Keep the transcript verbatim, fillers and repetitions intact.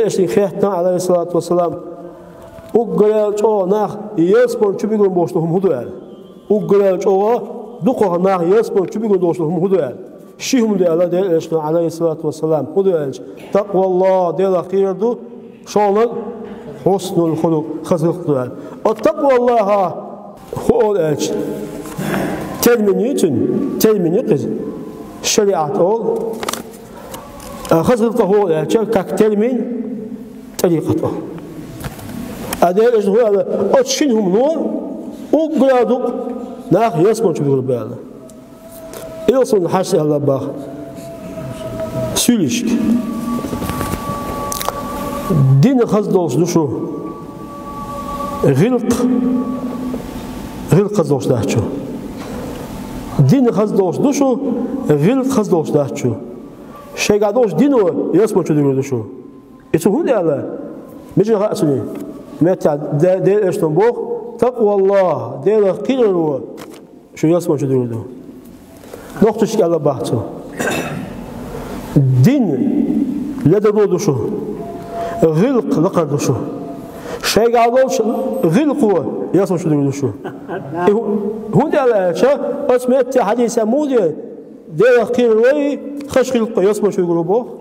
Элчанга хаьттина, Ӏалайхиссалату вассалам, уггаре чӀоагӀа нах ялсмала чу бигар болуш долу хӀума хӀун ду аьлла. Уггаре чӀоагӀа дукхах нах ялсмала чу бигар болуш долу хӀума хӀун ду аьлла. Ши хӀума ду аьлла Делан Элчано, Ӏалайхиссалату вассалам. ХӀун ду аьлча, такъваллахӀ, Делах кхерар ду, шолгӀаниг хӀуснуль хулукъ, хаза гӀиллакх ду аьлла. От такъваллахӀ хӀун олу аьлча, термин ю цуьнан, термин ю иза. ШариӀат олу. А хаза гӀиллакх хӀун олу аьлча, как термин, тӀарикъат олу. А Делан Элчано хӀун аьлла, оцу шина хӀумано уггаре дукха нах ялсмала чу бигар бу аьлла. Иза суна хьаьжча аьлла боху суьйлишка. Дин хаза долуш ду шу. ГӀиллакх, гӀиллакх хаза долуш дац шу. Дин хаза долуш ду шу, гӀиллакх хаза долуш дац шу. Шайгахь долуш дино ялсмала чу дигар ду шу. И цо хӀунда аьлла? Мича хаьа цуьнан? Меттехь Де-, Делан Элчано боху, такъваллахӀ, Делах кхерар ду, шу ялсмала чу дигар ду. Нохчашка аьлла боху цо. Дин ледарло ду шу, гӀиллакх лакхара ду шу. Шайгахь долчу гӀиллакхо ялсмала чу дигар ду шу. И хӀу-, хӀунда аьлла аьлча, оцу меттехь хьадисехь муха ду, Делах кхерар вай, хаза гӀиллакхо ялсмала чу дигар ву боху.